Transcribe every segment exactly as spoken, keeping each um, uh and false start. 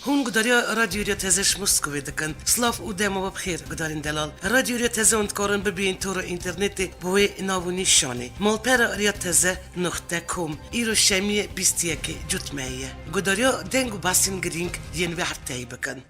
Hûn gudariya Radyo Riya Teze ji Moskovê dikin. Silav û dema we bi xêr, gudarên delal. Radyo Riya Teze hûn dikarin bibînin tora înternetê bi wê nav û nîşanê: malpera riya teze nuqte com. Îro şemiyê bîst û yekê Cotmeyê ye. Gudariya deng û behsên girîng yên vê hefteyê bikin.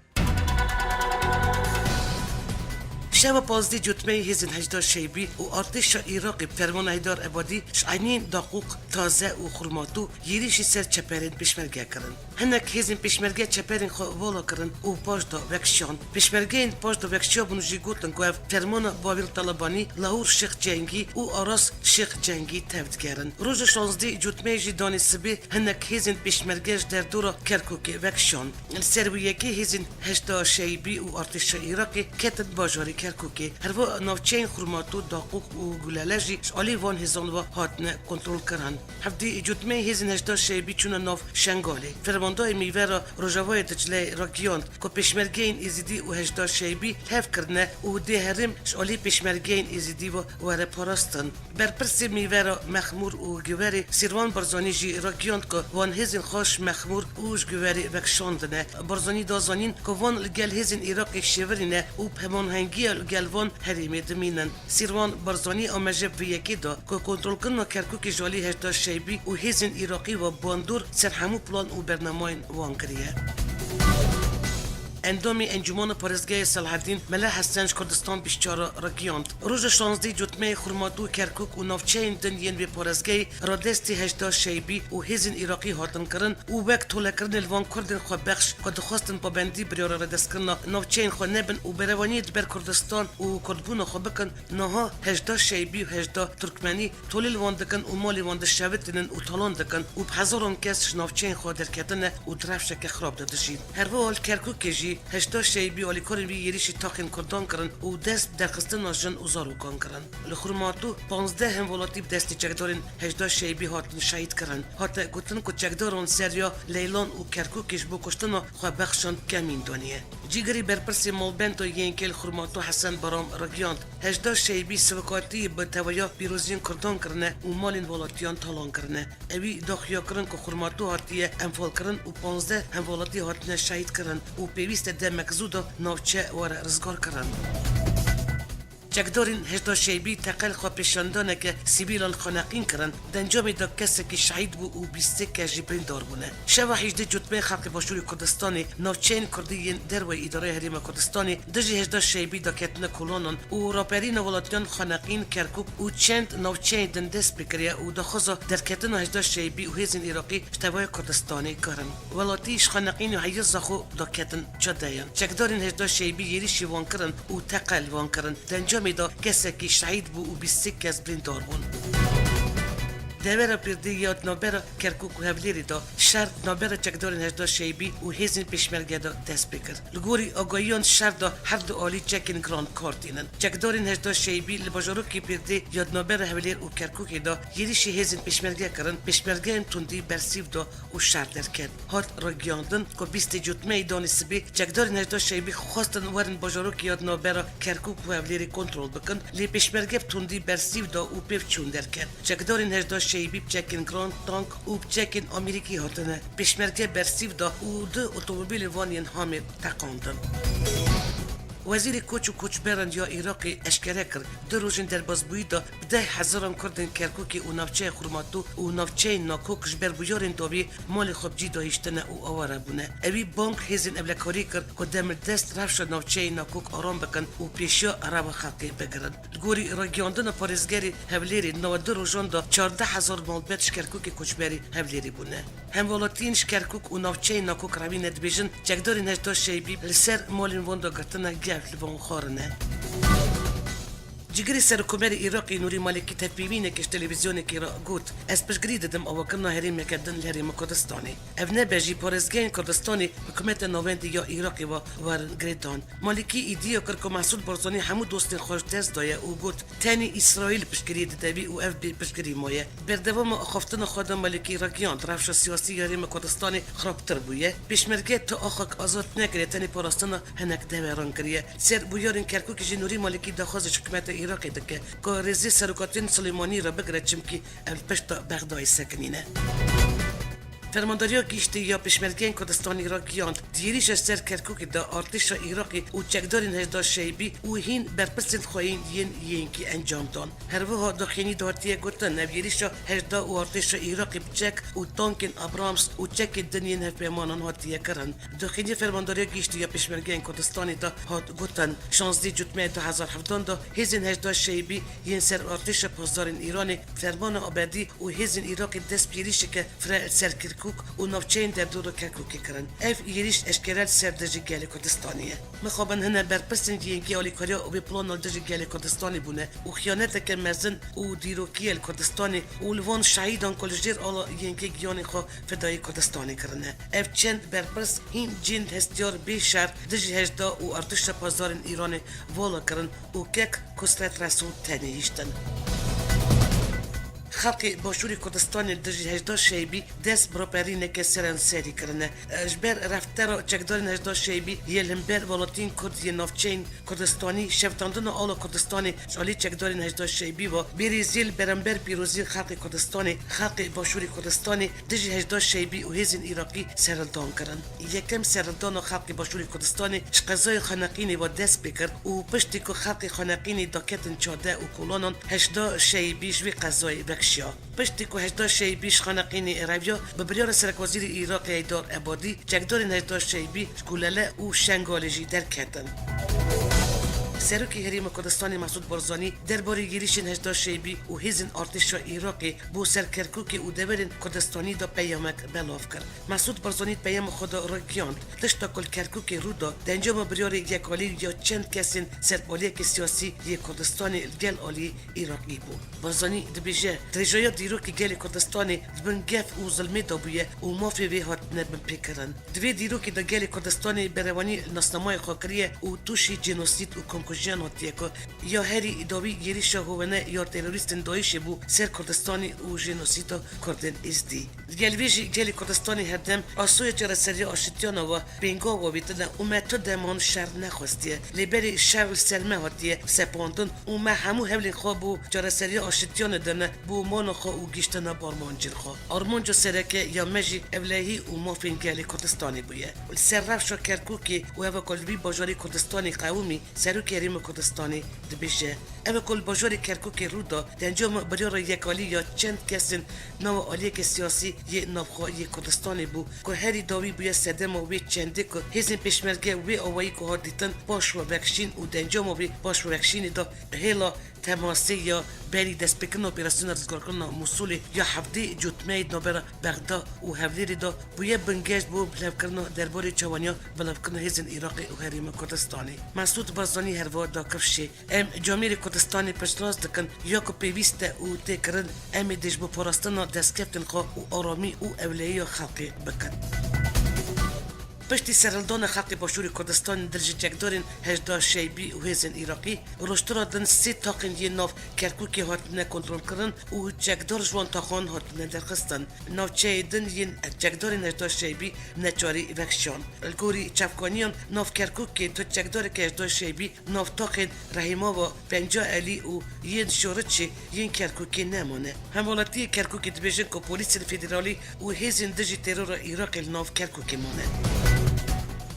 Şeva pazdeh Cotmeyê hêzên Hecda Şeybî û artêşa Iraqê bi fermana Heydar Ebadî ji eynî Daqûq, Taze û Xurmatû yêrîşî ser çeperên pêşmerge kirin. Hinek hêzên pêşmerge çeperên xwe vala kirin û paş de vekişand. Pêşmergeyên paş de vekişiyabûn jî gotin ku ev fermana Bavîl Talebanî, Lahûr Şêx Cengî û Aras Şêx Cengî tevdigerin. Roja şazdeh Cotmeyê jî danê sibê hinek hêzên pêşmerge ji derdora Kerkûkê vekişand. Li ser wê yekê hêzên Hecda Şeybî û artêşa Iraqê ketin bajarê Kerkûkê. Herwiha navçeyên Xurmatû, Daqûk û Gulele jî ji alî van hêzan ve hatine kontrolkirin. Hevdî Cotmeyê hêzên Hecda Şeybî çûne nav Şengalê. Fermandayê Mîvera Rojavayê Dicleyê ragihand ku pêşmergeyên Êzidî û Hecda Şeybî hev kirine û dê herêm ji alî pêşmergeyên Êzidî ve were parastin. Berpirsê Mîvera Mexmûr û Giverê Sîrvan Barzanî jî ragihand ku van hêzên xwe ji Mexmûr û ji Giverê vekişandine. Barzanî da zanîn ku van li gel hêzên Iraqê şêvirî ne û bi hemanhengiya li gel van herêmê dimînin. Sîrvan Barzanî ameje bi vê yekê da ku kontrolkirina Kerkûkê ji alî Hecda Şeybî û hêzên Iraqî ve bandor ser hemû plan û bernamayên wan kiriye. Endamê Encûmena Parêzgehê Selahedîn Mele Hesen ji Kurdistan bîst û çar re ragihand. Roja şazdeh Cotmeyê Xurmatû, Kerkûk û navçeyên din yên vê parêzgehê radestî Hecda Şeybî û hêzên Iraqî hatin kirin û wek tolekirinê li van Kurdên xwebexş ku dixwestin pabendî biryara radestkirina navçeyên xwe nebin û berevaniyê di ber Kurdistan û Kurdbûna xwe bikin, niha Hecda Şeybî û Hecda Turkmenî tolê li wan dikin û malê wan dişewitînin û talan dikin û bi hezaran kes ji navçeyên xwe derketine û di rewşeke xirab de dijîn. Her wiha li Kerkûkê jî Hecda Şeybî alîkarên wî yêrîşî taxên Kurdan kirin û dest bi derxistina jin û zarokan kirin. Li Xurmatû panzdeh hemwelatî bi destê çekdarên Hecda Şeybî hatin şehîd kirin. Hate gotin ku çekdaran seriya Leylan û Kerkûkê ji bo kuştina xwebexşan kemîn daniye. Cîgirî berpirsê malbenda Y N K li Xurmatû Hesen Baram ragihand, Hecda Şeybî sivikatî bi tevahiya pîroziyên Kurdan kirine û malên welatiyan talan kirine. Ewî daxuya kirin ku Xurmatû hatiye enfalkirin û panzdeh hemwelatî hatine şehîd kirin û pêwîst e demek zû de navçe were rizgarkirin. Çekdarên Hecda Şeybî teqel xwepêşandaneke sivîlan xaneqîn kirin, di encamê de kesekî şehîd bû û bîst sê kes jî birîndar bûne. Şeva hejdê Cotmeyê xelkê Başûrê Kurdistanê, navçeyên Kurdî yên derweyî Îdareya Herêma Kurdistanê dijî Hecda Şeybî daketine kolanan û raperîna welatiyan xaneqîn, Kerkûk û çend navçeyên din dest pê kiriye û daxwaza derketina Hecda Şeybî û hêzên Iraqî ji tevaya Kurdistanê kirin. Welatî ji xaneqîn û heyîza xwe daketin cadeyan. Çekdarên Hecda Şeybî yêrîşî wan kirin û teqel wan kirin. Di encamê de kesekî şehîd bû û bîst sê kes birîndar bûn. Devera pêrdê ya di navbera Kerkûk û Hewlêrê de şer di navbera çekdarên Hecda Şeybî û hêzên pêşmerge de dest pê kir. Li gorî agahiyan şer de her du alî çekên giran bi kar tînin. Çekdarên Hecda Şeybî li bajarokê pêrdê ya di navbera Hewlêr û Kerkûkê de yêrîşî hêzên pêşmerge kirin, pêşmergeyên tundî bersîv da û şer derket. Hat ragihandin ku bîstê Cotmeyê danê sibê çekdarên Hecda Şeybî xwestin werin bajarokê ya di navbera Kerkûk û Hewlêrê kontrol bikin, lê pêşmerge bi tundî bersîv da û pêv çûn derket. Çekdarên Hecda Şeybî bi çekên giran, tank û bi çekên Amerîkî hatine. Pêşmerge bersîv da û du otomobîlên wan yên hamê teqandin. Wezîrê Koç û Koçberan ya Iraqê eşkere kir, du rojên derbasbûyî de bi deh hezaran Kurdên Kerkûkê û navçeya Xurmatû û navçeyên Nakok ji ber bûyerên dawî malê xwe bi cî de hiştine û aware bûne. Ewî bang hêzên ewlekarî kir ku demirdest rewşa navçeyê Nakok aram bikin û pêşiya reva xelkê bigirin. Li gorî ragihandina parêzgerê Hewlêrê, di nava du rojan de çardeh hezar malbet ji Kerkûkê koçberî Hewlêrê bûne. Hemwelatiyên ji Kerkûk û navçeyên Nakok re mîne dibêjin, çekdarên Hecda Şeybî li ser malên wan de girtine, gef li van xwarine. Cîgirê Serokkomarê Iraqê Nûrî Malîkî tevpêvînekê ji televîzyonekê re got, Ez piştgirî didim avakirina herêmeke din li Herêma Kurdistanê. Ev nebe jî parêzgehên Kurdistanê hikûmeta navendî ya Iraqê ve werin girêdan. Malîkî îdiya kir ku Mesûd Barzanî hemû dostên xwe ji dest daye û got, Tenê Îsraîl piştgiriyê dide wî û ev bê piştgirî maye. Berdewama axaftina xwe de Malîkî ragihand, rewşa siyasî ya Herêma Kurdistanê xirabtir bûye. Pêşmerge tu axek azad nekiriye, tenê parastina hinek deveran kiriye. Ser bûyerên Kerkûkê jî Nûrî Malîkî daxwazê ji hikûmeta Iraqê dike ku rêzê serokatiyên Silêmaniyê re bigire, çimkî ev li pişta Bexdayê sekinîne. Fermandariya Giştî ya Pêşmergeyên Kurdistanî ragihand, di êrîşa ser Kerkûkê de artêşa Iraqê û çekdarên Hejda Şeibî û hîn berpirsên xweyîn yên Y N K'ê encam dan. Her wiha daxuyanî de hatiye gotin, ev êrîşa hejda û artêşa Iraqê bi çek û tankên Abrams û çekên din yên hevpeymanan hatiye kirin. Daxuyaniya Fermandariya Giştî ya Pêşmergeyên Kurdistanê de hat gotin, şazdeh Cotmehê du hezar hevdehan de hêzên Hejda Şeibî yên ser artêşa pasdarên Îranê fermana abedî û hêzên Iraqê dest bi êrîşeke fire li ser Kirkûk û navçeyên derdora Kerkûkê kirin. Ev êrîş eşkere li ser dijî gelê Kurdistanê ye. Mixabin hine berpirsên Y N K'ê alîkariya wê plana li dijî gelê Kurdistanê bûne û xiyaneteke mezin û dîrokî ye li Kurdistanê û li van şehîdan ku li jêr ala Y N K'ê giyanê xwe fidayî Kurdistanê kirine. Ev çend berpirs hîn cihên hestiyar bê şer dijî hejda û artêşa pasdarên Îranê vala kirin û kek Kusret Resûl tenê hiştin. Xelkê Başûrê Kurdistanê li dijî Hejda Şeibî dest bi raperîneke seranserî kirine. Ji ber reftera çekdarên Hejda Şeibî yê li hember welatiyên Kurd yê navçeyên Kurdistanî, şewitandina ala Kurdistanê ji alî çekdarên Hejda Şeibî ve bêrîziyê li beramber pîroziyên xelkê Kurdistanê, xelkê Başûrê Kurdistanê dijî Hejda Şeibî û hêzên Iraqî serhildan kirin. Yekem serhildana xelkê Başûrê Kurdistanê ji qezayê Xaneqînê ve dest pê kir û piştî ku xelkê Xaneqînê daketin çade û kolanan, Hejda Şeibî ji vê qezayê vekişiya. Piştî ku Hejda Şeibî ji Xaneqînê reviya, bi biryara Serekwezîrê Iraqê Heydar Ebadî, çekdarên Hejda Şeibî ji Gulele û Şengalê jî derketin. Serokê Herêma Kurdistanê Mesûd Barzanî derbarê êrîşên Hejda Şeibî û hêzên artêşa Iraqê bo ser Kerkûkê û deverên Kurdistanî de peyamek belav kir. Mesûd Barzanî di peyama xwe de ragihand, tişta ku li Kerkûkê rû da, di encama biryarê yekalî ya çend kesên ser aliyeke siyasî yê Kurdistanê li gel aliyê Iraqî bû. Barzanî dibêje, dirêjaya dîrokê gelê Kurdistanê di bin gef û zilmê de bûye û mafê wê hatine binpêkirin. Di vê dîrokê de gelê Kurdistanê berevanî li nasnamayê xwe kiriye û tûşî cenosîd û komkujiyan hatiye ku ya herî dawî êrîşa hovene ya terorîstên DAIŞê bû ser Kurdistanê û jenosîda Kurdên Êzdî. Li gel vê jî gelê Kurdistanê herdem asoya çareseriya aşitiyana ve pêngav avêtine û me tu deman şer nexwestiye. Lê berê şer li ser me hatiye sepandin û me hemû hewlên xwe bo çareseriya aşitiyana dane bo mala xwe û gihiştina bi armancên xwe. Armanca sereke ya me jî ewlehî û mafên gelê Kurdistanê bûye. Li ser rewşa Kerkûkê û ev ku li vî bajarê Kurdistanê qewimî, Serokê Herêma Kurdistanê dibêje, ev ku li bajarê Kerkûkê rû da, di encama biryara yekalî ya çend kesên nava aliyeke siyasî yê navxwe yê Kurdistanê bû, ku herî dawî bûye sedema wê çendê ku hêzên pêşmerge wê awayî ku hat dîtin paş ve vekişîn û di encama wê paş ve vekişînê de hêla temasê ya berî destpêkirina operasyona rizgarkirina Mûsulê ya hevdê Cotmehê di navbera Bexda û Hewlêrê de bûye bingeşt bo bilêvkirina derbarê çawaniya bilêvkirina hêzên Iraqê û Herêma Kurdistanê. Mesûd Barzanî herwiha da kifşê, em camêrê Kurdistanê piştrast dikin ya ku pêwîst e û tê kirin, em ê dê ji bo parastina destkeftên xwe û aramî û ewlehiya xelkê bikin. Piştî serhildana xelkê Başûrê Kurdistanê di dijî çekdarên Hejda Şeybî û hêzên Iraqî, rojtira din sê taxên yên nav Kerkûkê hatine kontrolkirin û çekdar ji wan taxan hatine derxistin. Navçeyê din yên çekdarên Hejda Şeybî neçarî vekişan. Li gorî çavkaniyan, nav Kerkûkê tu çekdareke Hejda Şeybî nav taxên Rehîmava, Penca Elî û yên Şoriçê yên Kerkûkê nemane. Hemwelatiyê Kerkûkê dibêjin ku polîsên federalî û hêzên dijî terora Iraqê li nav Kerkûkê mane.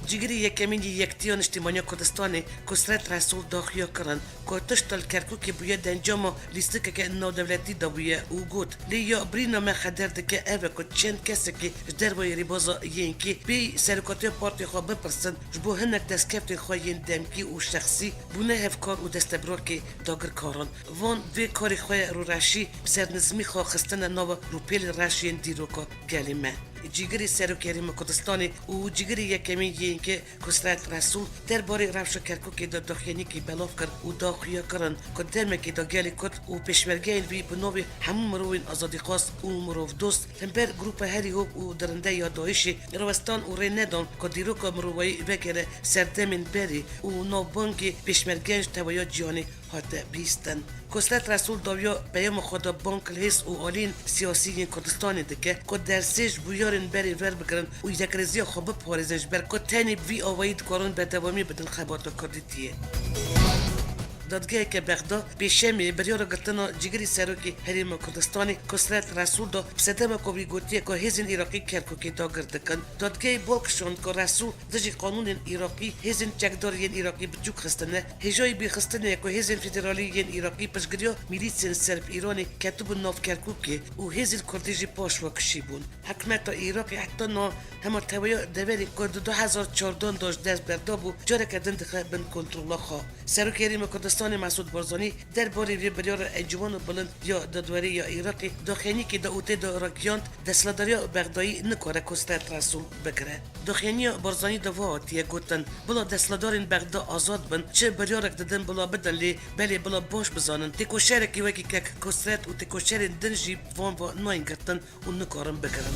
Cîgirê yekemîn yê Yektiya Niştîmaniya Kurdistanê Kusret Resûl daxuya kirin ku tişta li Kerkûkê bûye di encama lîstikeke navdewletî de bûye û got, lê ya birîna me xeder dike ev e ku çend kesekê ji dervayê rêbaza Y N K'ê pê serokatiya partiyê xwe bipirsin, ji bo hinek destkeftên xwe yên demkî û şexsî bûne hevkar û destebirakê dagirkaran. Van vê karê xwe rûreşî bi sernizmî xwe xistine nava rûpêlên reş yên dîroka gelê me. Cîgirê Serokê Herêma Kurdistanê û cîgirê yekemîn Y N K'ê Kusret Resûl derbarê rewşa Kerkûkê de daxuyaniyekî belav kir û da xuya kirin ku demekê de gelê Kurd û pêşmergeyên wî bi navê hemû mirovên azadîxwaz û mirovdost li hember grûpa herî hov û dirinde ya DAIŞê rawestan û rê nedan ku dîroka mirovayî vegere serdemên berê û navbangê pêşmergeyan ji tevahiya cîhanê hate bihîstin. Kusret Resûl dawiya peyama xwe de bang li hêz û aliyên siyasî yên Kurdistanê dike ku dersê ji bûyerên berê werbigirin û yekrêziya xwe biparêzin, ji ber ku tenê bi vî awayî dikarin berdewamî bidin xebata kurdîtiyê. Dadgeheke Bexda Pêşemê biryara girtina cîgirî Serokê Herêma Kurdistanê Kosret Resûl da bi sedema ku wî gotiye ku hêzên Iraqî Kerkûkê dagir dikin. Dadgehê bal kişand ku Resûl dijî qanûnên Iraqî hêzên çekdar yên Iraqî biçûk xistine. Hêjayî bîrxistinê ye ku hêzên federalî yên Iraqî piştgiriya mîlîsên ser bi Îranê ketibûn nav Kerkûkê û hêzên Kurdî jî paş ve kişîbûn. Hikûmeta Iraqê heta niha hema teveya deverê ku di du hezar çardeh de ji dest berdabû, careke din dixe bin kontrola xwe. Serokê Herêma Kurdistanê Mesûd Barzanî derbarê vê biryara Encûmena Bilind ya Dadwerî ya Iraqê daxuyaniyekê da û tê de ragihand, desthilatdariya Bexdayî nikare Kosret Resûl bigire. Daxuyaniya Barzanî de va hatiye gotin, bila desthilatdarên Bexda azad bin, çi biryarek didin bila bidin, lê belê bila baş bizanin, têkoşerekî wekî kek Kosret û têkoşerên din jî van va nayên girtin û nikarin bigirin.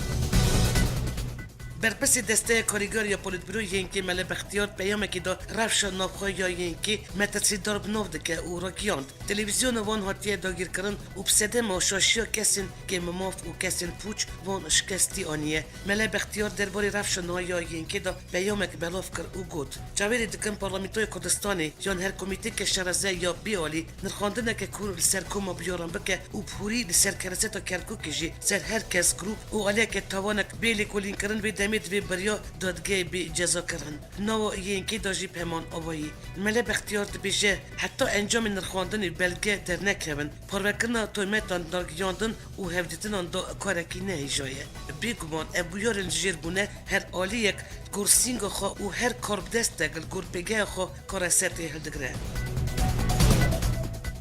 Berpirsê Desteya Karîgar ya Polîtbûroyê Y N K Mele Bextiyar peyamekê da rewşa navxwe ya Y N K metirsîdar bi nav dike û ragihand, televîzyona wan hatiye dagîrkirin û bi sedema şaşiya kesên kêmmaf û kesên pûç wan şikestî aniye. Mele Bextiyar derbarê rewşa niha ya Y N K da peyamek belav kir û got, çaverê dikim Parlamentoya Kurdistanê yan her komîteke şereze ya bêalî nirxandineke kûr li ser koma biyaran bike û bi hûrî li ser kereseta Kerkûkê jî ser her kes, grûp û aliyeke tawanek bê lêkolînkirin vê demê divê beriya dadgehê bê cezakirin. Nava Y N K da jî bi heman avayî. Mele Bextiyar dibêje, heta encamên nirxandinê belge dernekevin, parvekirina tometan, ragihiyandin û hevdîtinan da karekî nehêja ye. Bêguman ev bûyerên li jêr bûne, her aliyek gor sînga xwe û her karbidestek li gor pêgeha xwe karesetê hildigire.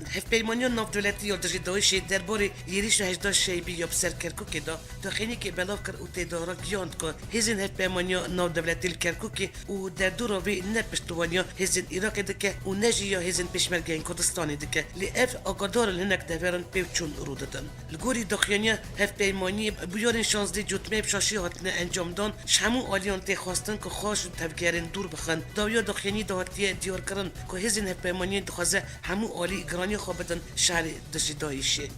Hevpeymaniya navdewletî ya dijî DAIŞê derbarê êrîşa hejdeh Şeibî ya bi ser Kerkûkê de daxuyaniyekê belav kir û tê de ragihand ku hêzên Hevpeymaniya Navdewletî li Kerkûkê û derdora wê ne piştevaniya hêzên Iraqê dike û ne jî ya hêzên Pêşmergeyên Kurdistanê dike. Lê ev agadar li hinek deveran pêvçûn rû didin. Li gorî daxuyaniya hevpeymaniyê, bûyerên şazdeh Cotmeyê bi şaşî hatine encamdan, ji hemû aliyan tê xwestin ku xwe ji tevgerên dûr bixin. Dawiya daxuyaniyê de hatiye diyarkirin ku hêzên hevpeymaniyê dixwaze hemû alî giraniya xwe bidin şerê dijî DAIŞê.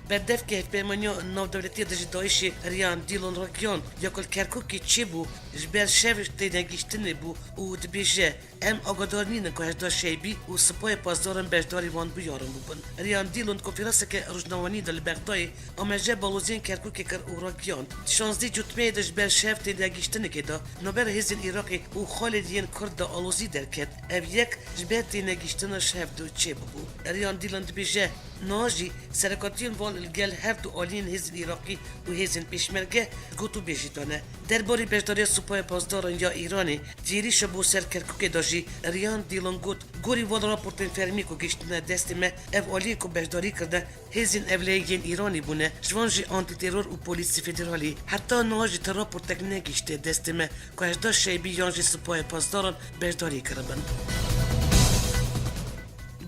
Berdevkê Hevpeymaniya Navdewletî ya Dijî DAIŞê Riyan Dîlon ragihand, ya ku li Kerkûkê çêbû, ji ber şev tênegihiştinê bû û dibêje, em agadar nînin ku hejdeh Şeybî û Sipayê Pasdaran beşdarî van bûyaran bûbin. Riyan Dîlon konferanseke rojnamevanî de li Bexdayê amaje baloziyên Kerkûkê kir û ragihand, di şazdeh Cotmeyê de ji ber şev tênegihiştinekê de navbera hêzên Iraqê û xalên yên Kurd de alozî derket. Ev yek ji ber tênegihiştina şev de çêbûbû. Riyan Dîlon dibêje, niha jî serekatiyên van li gel her du aliyên hêzên Iraqî û hêzên Pêşmerge gotûbêjî dane. Derbarê beşdariya Supaya Pasdaran ya Îranê di êrîşa bo ser Kerkûkê de jî Riyan Dîlon got, gorî van raportên fermî ku gihiştine destê me, ev aliyê ku beşdarî kirine hêzên ewleyê yên Îranê bûne, ji van jî Antîteror û Polîsê Federalî. Heta niha jî ti raportek negihişte destê me ku hejdeh Şeybî yan jî Supaya Pasdaran beşdarî kiribin.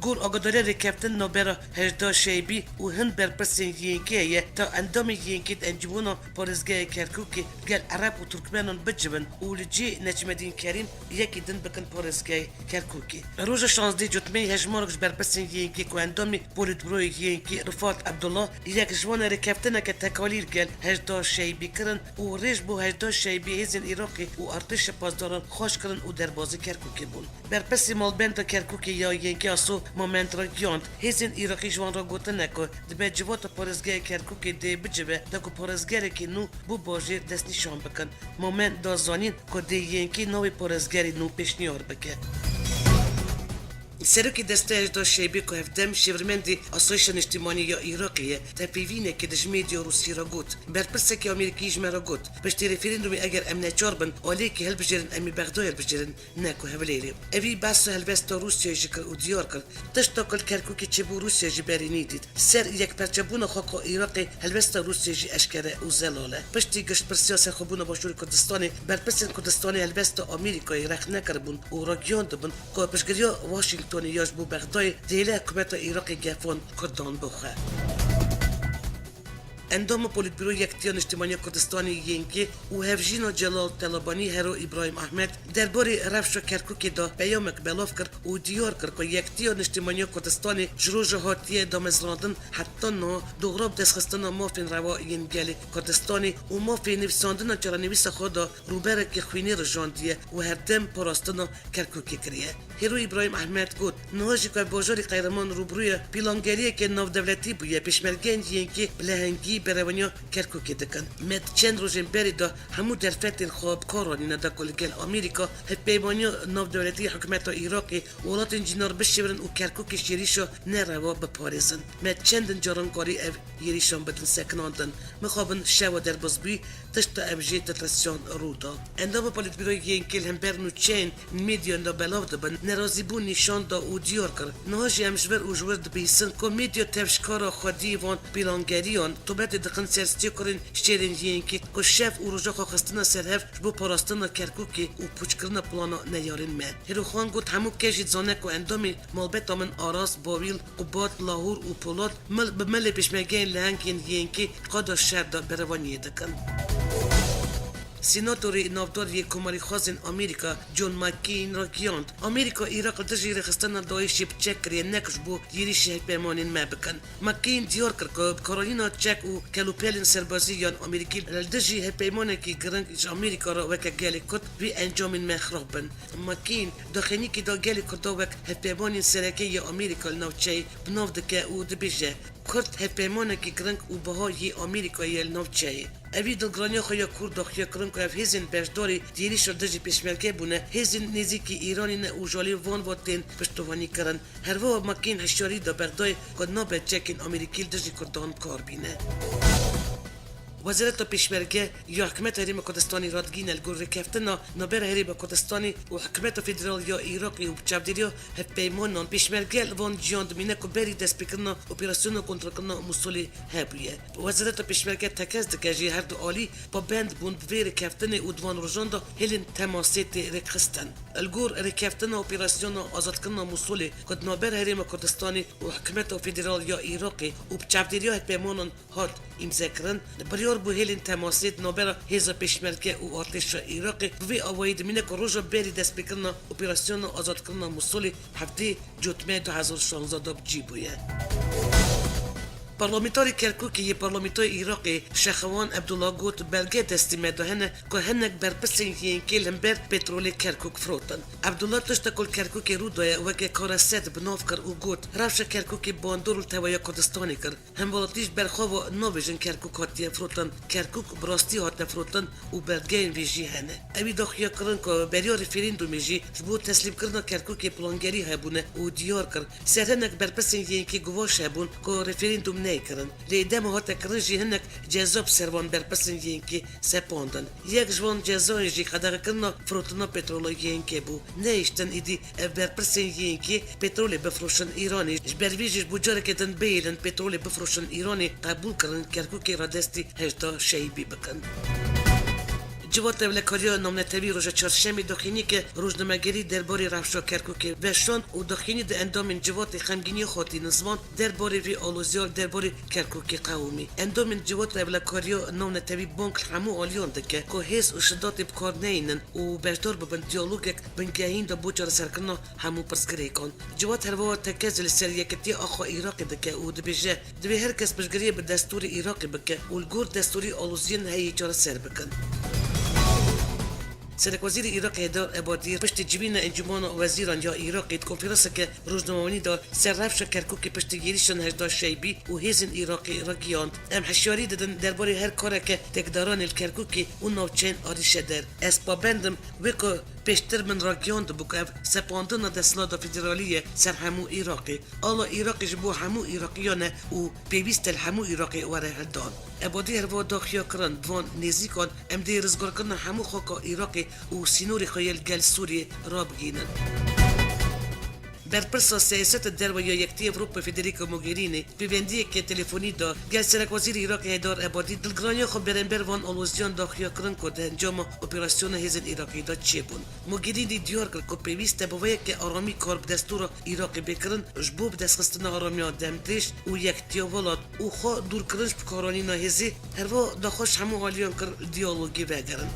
Gor agadariya rêkeftin navbera hejdeh Şeybî û hin berpirsên Y N K'ê ye, ta endamên Y N K di Encûmena Parêzgeha Kerkûkê gel Ereb û Turkmenan bicivin û li cihê Necmedîn Kerîm yekî din bikin parêzgehê Kerkûkê. Roja şazdeh Cotmeyê hejmarek ji berpirsên Y N K ku endamê Polîtbûroyê Y N K Rifat Ebdullah yek ji wan e rêkeftineke tekalî li gel hejdeh Şeybî kirin û rê ji bo hejdeh Şeybî hêzên Iraqê û artêşa pasdaran xweş kirin û derbazî Kerkûkê bûn. Berpirsê malbenda Kerkûkê ya Y N K Aso Moment ragihand, hêzên Iraqî ji wan re gotine ku dibe civata parêzgeha Kerkûkê dê bicive, da ku parêzgerekî nû bo bajêr destnîşan bikin. Moment da zanîn ku dê Y N K navê parêzgerê nû pêşniyar bike. Serokê Desteya Hejdeh Şeybê ku hevdem şêwirmendê Asayişa Niştimanî ya Iraqê ye, tepêvînekê di ji medya Rûsî re got, berpirsekî Amerîkî ji me re got, piştî referandumê eger em neçar bin, aliyekê hilbijêrin, em ê Bexdayê hilbijêrin, ne ku Hewlêrê. Evî behsa helwesta Rûsyayê jî kir û diyar kir, tişta ku li Kerkûkê çêbû Rûsya jî berî nedît. Ser yekperçebûna xaka Iraqê helwesta Rûsyayê jî eşkere û zelal e. Piştî giştpirsiya serxwebûna Başûrê Kurdistanê, berpirsên Kurdistanê helwesta Amerîkayê rexne kiribûn û ragihiyandibûn ku piştgiriya Washingtonê ya ji bo Bexdayê dihêle hikûmeta Iraqê gefan Kurdan bixwe. Endama Polîtbûroya Yekitiya Niştimaniya Kurdistanê Y N K û hevjîna Celal Talebanî Hero Îbrahîm Ahmed derbarê rewşa Kerkûkê de peyamek belav kir û diyar kir ku Yekitiya Niştimaniya Kurdistanê ji roja hatiye damezrandin heta niha doxra bi destxistina mafên rewa yên gelê Kurdistanê û mafê nivîsandina çarenivîsa xwe de rûberekî xwînê rijandiye û herdem parastina Kerkûkê kiriye. Hêro Îbrahîm Ehmed got, niha jî ku ev bajarî qehreman rûbirûyê pîlangeriyeke navdewletî bûye, pêşmergeyên Y N K bi lehengî berevaniya Kerkûkê dikin. Me di çend rojên berê de hemû derfetên xwe bi kar anîne da ku li gel Amerîka hevpeymaniya navdewletî hikûmeta Iraqê û welatên cînar bişêwirin û Kerkûkê ji êrîşa nerewa biparêzin. Me çendin caran karî ev êrîşan bidin sekinandin. Mixabin şewa derbas bûyî, tişta ev jê titresiyan rû da. Endama Polîtbûroyê yên kê li hember nûçeyên medyan de belav dibin, nerazîbûn nîşan da û diyar kir. Niha jî em ji vir û ji wir dibihîsin ku medya tevşikara xwedî van pîlangeriyan tobetê dixin ser stêkurên şêrên yên kê ku şev û roja xwe xistine ser hev ji bo parastina Kerkûkê û pûçkirina plana neyarên me. Hêroxan got, hemû kes jî dizane ku endamê malbeta min Aras, Bawîl, Qubat, Lahûr û Polat mil bi milê pêşmergeyên leheng yên Y N K qada şer de berevaniyê dikin. Senatorê navdar yê komarîxwazên Amerîka John McCain ragihand, Amerîka Iraq li dijî rêxistina DAIŞê bi çek kiriye, nek ji bo yêrîşî hevpeymanên me bikin. McCain diyar kir ku bi karayîna çek û kelûpelên serbazî yan Amerîkî li dijî hevpeymanekî giring ji Amerîka re weke gelê Kurd vî encamên me xirab bin. McCain daxuyaniyekê da gelê Kurda wek hevpeymanên sereke yê Amerîka li navçeyê bi nav dike û dibêje, Kurd hevpeymanekî giring û biha yê Amerîkayê ye li navçeyê. Evî dilgiraniya xwe ya kûr daxuya kirin ku ev hêzên beşdarî di êrîşa dijî pêşmerge bûne, hêzên nêzîkî Îranê ne û ji alî van ve tên piştvanî kirin. Herwiha McCain hişyarî da Bexdayê ku nabe çekên Amerîkî li dijî Kurdan bi kar bîne. Wezareta Pêşmerge ya Hikûmeta Herêma Kurdistanê radigihîne, li gor rêkeftina navbera Herêma Kurdistanê û Hikûmeta Federal ya Iraqê û bi çavdêriya hevpeymanan pêşmerge li van ciyan dimîne ku berî destpêkirina operasyona kontrolkirina Mûsilê hebûye. Wezareta Pêşmerge tekez dike jî her du alî pabend bûn bi vê rêkeftinê û di van rojan de hêlên temasê tê rêkxistin. Li gor rêkeftina operasyona azadkirina Mûsilê ku di navbera Herêma Kurdistanê û Hikûmeta Federal ya Iraqê û bi çavdêriya hevpeymanan hat îmzekirin, biryar bû hêlên temasê di navbera hêza pêşmerge û artêşa Iraqê bi vê awayî dimîne ku roja berî destpêkirina operasyona azadkirina Mûsilê heftê Cotmehê du hezar şanzdeh de bi cî bûye. Parlamenterê Kerkûkê yê Parlamentoya Iraqê Şexewan Ebdullah got, belge destî me de hene ku hinek berpirsên Y N K li hember petrolê Kerkûk firotin. Ebdullah tişta ku li Kerkûkê rû daye weke karesed bi nav kir û got, rewşa Kerkûkê bandor li teveya Kurdistanê kir. Hemwelatî ji ber xwe ve navêjin Kerkûk hatiye firotin. Kerkûk bi rastî hate firotin û belgeyên vê jî hene. Ewî daxuya kirin ku beriya referandumê jî ji bo teslîmkirina Kerkûkê plangerî hebûne û diyar kir, ser hinek berpirsên Y N K guvaş hebûn ku referandum neyê kirin. Lê dema hate kirin jî hinek ceza bi ser van berpirsên Y N K sepandin. Yek ji van cezayên jî qedexekirina firotina petrola Y N K bû. Nehiştin êdî ev berpirsên Y N K petrolê bifroşin Îranê. Ji ber vê jî ji bo careke din bihêlin petrolê bifroşin Îranê qebûl kirin Kerkûkê radestî hejda Şeybî bikin. Civata Ewlekariya Navnetewî roja Çarşemê daxuyaniyeke rojnamegerî derbarê rewşa Kerkûkê veşand û daxuyanî de endamên civatê xemgîniya xwe tînin ziman derbarê vê aloziya li derbarê Kerkûkê qewimî. Endamên Civata Ewlekariya Navnetewî bang li hemû aliyan dike ku hêz û şidatê bi kar neynin û beşdar bibin diyalogek bingehîn de bo çareserkirina hemû pirsgirêkan. Civat herwiha tekez li ser yekitiya axa Iraqê dike û dibêje, divê her kes piştgiriyê bi destûrê Iraqê bike û li gor destûrî aloziyên heyî çareser bikin. Serekwezîrê Iraqê Heyder Ebadî piştî civîna Encûmena Wezîran ya Iraqê di konferanseke rojnamewanî de ser rewşa Kerkûkê piştî êrîşên hejda Şeybî û hêzên Iraqê ragihand, em hişyarî didin derbarê her kareke têkdaranê li Kerkûkê û navçeyên arîşeder. Ez pabend im wê ku pêştir min ragihandibû ku ev sepandina desthilata federalî ye ser hemû Iraqê. Ala Iraqê ji bo hemû Iraqiyan e û pêwîst e li hemû Iraqê were hildan. Ebadî herwiha daxuya kirin, bi van nêzîkan em dê rizgarkirina hemû xaka Iraqê û sînorê xwe yê li gel Sûriyê rabigihînin. Berpirsa siyaseta derve ya Yekitî Ewropa Federica Mogherini pêvendiyeke telefonî da gel Serekwezîrê Iraqê Heydar Ebadî dilgiraniya xwe berember van aloziyan da xuya kirin ku di encama operasyona hêzên Iraqê de çêbûn. Mogherini diyar kir ku pêwîst e bi vê yekê aramî kar bi destûra Iraqê bê kirin, ji bo bi destxistina aramiya demdirêj û yekitiya welat û xwe dûrkirin ji bikaranîna hêzê, herwiha daxwaz ji hemû aliyan kir diyalogê vegerin.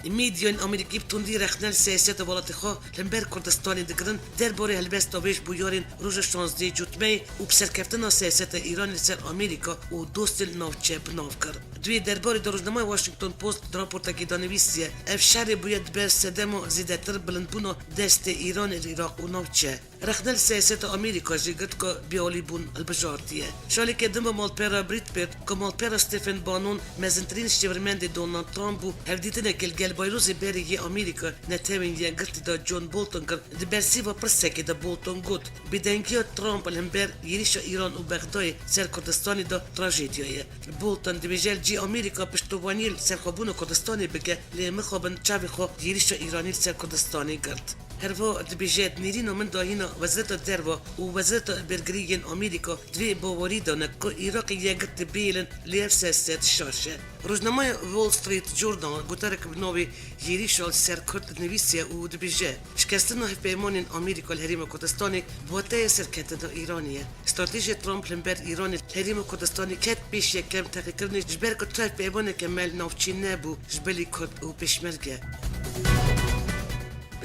Medyayên Amerîkî bi tundî rexne li siyaseta welatê xwe li hember Kurdistanê digirin, derbarê helbesta wê ji bo yarên roja şazdehê Cotmeyê û bi serkeftina siyaseta Îranê li ser Amerîka û dostên navçe bi nav kir. Di wê derbarê de rojnameya Washington Post di raportekê de nivîsiye, ev şerê bûye di ber sedema zêdetir bilindbûna destê Îranê li Iraq û navçe. Rexne li siyaseta Amerîka jî girtika bêalîbûn hilbijartiye. Ji alîkê din ve malpera Breitbart, ku malpera Stephen Bannon, mezintirîn şêwirmendê Donald Trump bû, hevdîtinekê li gel Bayrozê Berê yê Amerîka Netewên Yekgirtî de John Bolton kir, di bersîva pirsekê de Bolton got, bêdengiya Trump li hember êrîşa Îran û Bexdayê ser Kurdistanê de trajedya ye. Bolton dibêje, cî Amerîka piştobaniyê li serxwebûna Kurdistanê bike, lê mixabin çavê xwe êrîşa Îranî li ser Kurdistanê girt. Herwiha dibêje, di nêrîna min de hîna Wezareta Derve û Wezareta Bergirî yên Amerîka di vê bawerî de ne ku Iraqê yekgirtî bihêlin, lê ev siyaset şaş e. Rojnameya Wall Street Journal gotarek bi navê Êrîşa li ser Kurd nivîsiye û dibêje, şikestina hevpeymanên Amerîka li Herêma Kurdistanê bi wateya serketina Îranê ye. Stratejîya Trump li hember Îranê li Herêma Kurdistanê ket pêş yekem teqîkirinê, ji ber ku tu hevpeymaneke me li navçê nebû ji belê Kurd û Pêşmerge.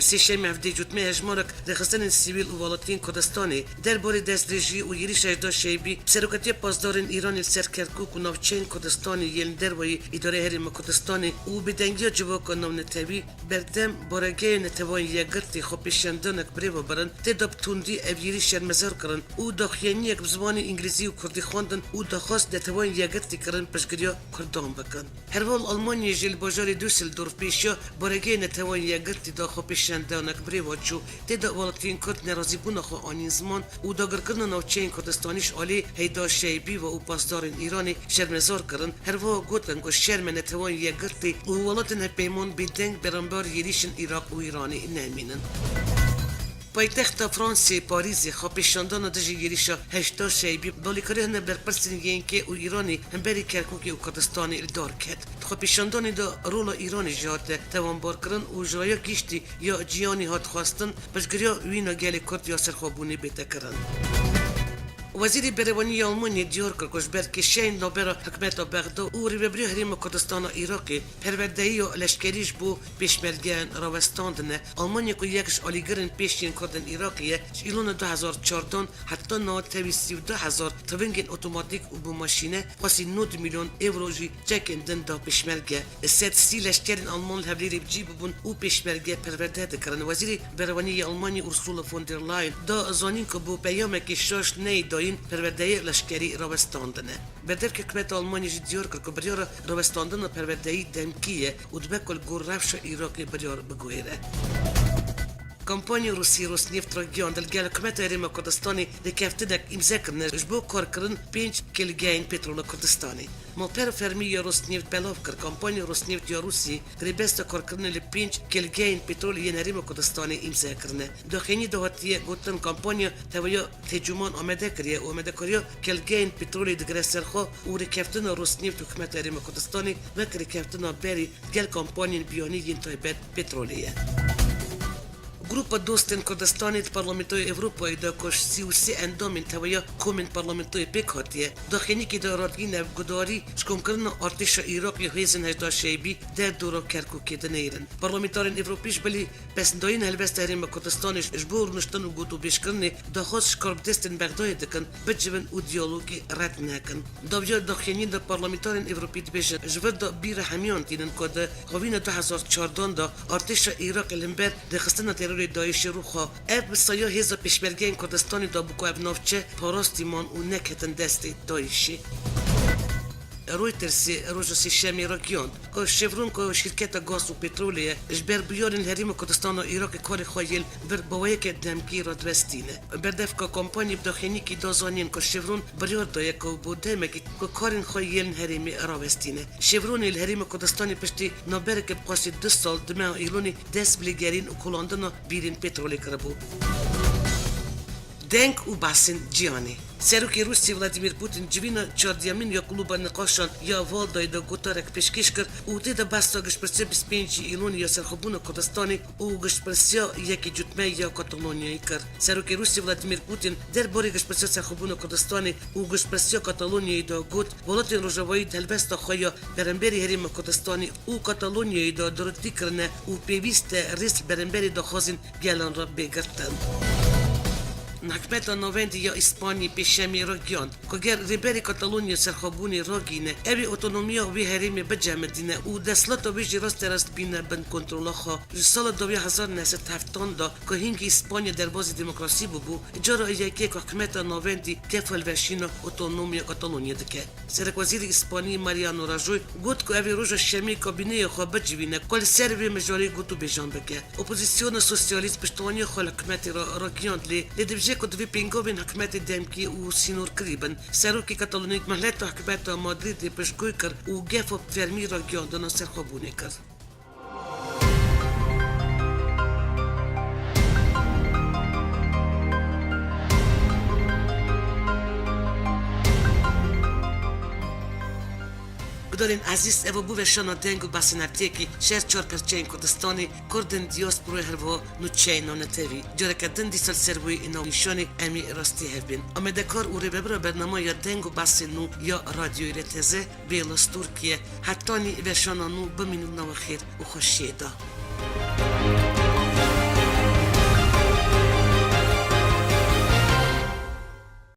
Sêşemê hevdehê Cotmeyê hejmarek rêxistinên sivîl û welatiyên Kurdistanê derbarê destdirêjiyê û êrîşa hejdeh Şeibî bi serokatiya pasdarên Îranê li ser Kerkûk û navçeyên Kurdistanê yên li derveyî Îdareyê Herêma Kurdistanê û bêdengiya civaka navnetewî berdem baregehê Neteweyên Yekgirtî xwepêşandanek birêve birin, tê de bi tundî ev êrîş şermezar kirin û daxuyaniyek bi zimanê îngilîzî û kurdî xwendin û daxwaz Neteweyên Yekgirtî kirin piştgiriya Kurdan bikin. Herwiha li Almanyayê jî li bajarê Düsseldorf pêşiya baregehê Neteweyên Yekgirtî de xwepêşandanek birêve çû. Tê de welatiyên Kurd nerazîbûna xwe anîn ziman û dagirkirina navçeyên Kurdistanî ji alî Heyda Şeybî ve û pasdarên Îranê şermezar kirin. Herwiha gotin ku şerm e Neteweyên Yekgirtî û welatên hevpeyman bêdeng beramber êrîşên Iraq û Îranê nemînin. Paytexta Fransê, Parîzê, xwepêşandana dijî êrîşa heşda Şeybî bi alîkarî hine berpirsên Y N K û Îranê hemberî Kerkûkê û Kurdistanê li dar ket. Di xwepêşandanê de rola Îranê jî hate tewanbarkirin û ji raya giştî ya cîhanê hat xwestin, piştgiriya wîna gelê Kurd ya serxwebûnê bête kirin. Wezîrê Berevanî ya Almanyayê diyar kir ku ji ber kêşeyên navbera hikûmeta Bexda û Rêvebiriya Herêma Kurdistana Iraqê perwerdehiya leşkerî ji bo pêşmergeyan rawestandine. Almanya ku yek ji alîgirên pêş yên Kurdên Iraqê ye, ji Îlona du hezar çardan heta niha tevî sî û du hezar tivingên otomatîk û bi maşîne, xwesî nod milyon ewro jî çekên din da pêşmerge. Sed sî leşkerên Alman li Hewlêrê bi cî bûbûn û pêşmerge perwerde dikirin. Wezîrê Berevanî yê Almanyê Ursula von der Leyen da zanîn ku bo peyamekê şaş neyê dayîn perwerdeyê leşkerî rawestandine. Berdevkê hikûmeta Almanyê jî diyar kir ku biryara rawestandina perwerdeyî demkî ye û dibe ku li gor rewşa Iraqê biryar biguhêre. Kompanya Rûsî Rosneft ragihand, li gel hikûmeta Herêma Kurdistanê rêkeftinek îmze kirine ji bo karkirin pênc kêlgehên petrola Kurdistanê. Malpera fermî ya Rosneft belav kir, kompanya Rosneft ya Rûsî grêbesta karkirinê li pênc kêlgehên petrolê yên Herêma Kurdistanê îmze kirine. Daxuyanî de hatiye gotin, kompanya tevahiya tecûman amade kiriye û amadekariya kêlgehên petrolê digire ser xwe û rêkeftina Rosneft û hikûmeta Herêma Kurdistanê wek rêkeftina berê gel kompanyên biyanî yên taybet petrolê ye. Grupa Dostên Kurdistanê di Parlamentoya Ewropayê de ku ji sî û sê endamên tevahiya komên parlamentoyê pêk hatiye, daxuyaniyekê de radgîne bi gudarî ji komkirina artêşa Iraqê û hêzên hejdeh Şeybî derdora Kerkûkê dinêrin. Parlamenterên Ewropî ji bilî pesndayîna helbesta Herêma Kurdistanê ji bo rûniştin û gotûbêjkirinê daxwaz ji karbidestên Bexdayê dikin, bicivin û diyalogê red nekin. Dawiya daxuyaniyê de parlamenterên Ewropî dibêjin, ji vir de bîra hemiyan tînin ku di xwevîna du hezar çardan de artêşa Iraqê li hember rêxistina terorê DAIŞê rû xwe. Ev bi saya hêza pêşmergeyên Kurdistanê de bû ku ev navçe parastî man û neketin destê DAIŞê. Reutersê roja Sêşemê ragihand ku Chevron ku şîrketa gaz û petrolê ye, ji ber bûyerên Herêma Kurdistana Iraqê karê xwe yên vir bi weyeke demkî radiwestîne. Berdevka kompanyê bi daxuyaniyekî da zanîn ku Chevron biryar daye ku bo demekî ku karên xwe yên herêmê rawestîne. Chevronê li Herêma Kurdistanê piştî navbereke bi qasî du sal di meha Îlonê dest bi lêgerîn û kolandina bîrên petrolê kiribû. Deng û basên ciyanê. Serokê Rûsî Vladimir Putin civîna çardiyemîn ya Klûba Niqaşan ya Valdayê de gotarek pêşkêş kir û tê de behsa giştpirsiya bîst pêncî Îlonê ya serxwebûna Kurdistanê û giştpirsiya yekî cotme ya Katalonyayê kir. Serokê Rûsî Vladimir Putin derbarê giştpirsiya serxwebûna Kurdistanê û giştpirsiya Katalonyayê de got, welatên Rojavayî di helbesta xwe ya beramberî Herêma Kurdistanê û Katalonyayê de durûtî kirine û pêwîst e rêz beramberî daxwazên gelan re bê girtin. Hikûmeta Navendî ya Îspanyê pêşemê ragihand ku ger rêberê Katalonyayê serxwebûnê ragihîne, ew ê otonomiya wê herêmê bicemidîne û desthilata wê jî rasterast bîne bin kontrola xwe. Ji sala dawî hezar neh sed heftan de ku hingî Îspanya derbazî demokrasî bûbû, cara yekê ku hikûmeta navendî kef hilweşîna otonomiya Katalonyayê dike. Serekwezîrê Îspanî Mariano Rajoy got ku ew ê roja Şemê kabîneya xwe bicivîne ku li ser vê mijarê gotûbêjan bike. Opozîsyona sosyalîst piştevaniya xwe li hikûmetê re ragihand, lê lê dibêje ku divê pêngavên hikûmetê demkî û sînorkirî bin. Serokê Katalonyayê mihleta hikûmeta Madrîdê piştguh kir û gefa fermî ragihandina serxwebûnê kir. Gudarên ezîz, ev bû weşana deng û basên hefteyekî ji her çar perçeyên Kurdistanê, Kurdên diyasporayê, her wiha nûçeyên Navnetewî. Careke din dîsa li ser wê navnîşanê em ê rastî hev bên. Amadekar û rêvebira bernameya Deng û Basên Nû ya Radyoyê R T Z, Bêlas Tirkiye. Hetanî weşana nû, bimînin di nava xêr û xweşiyê de.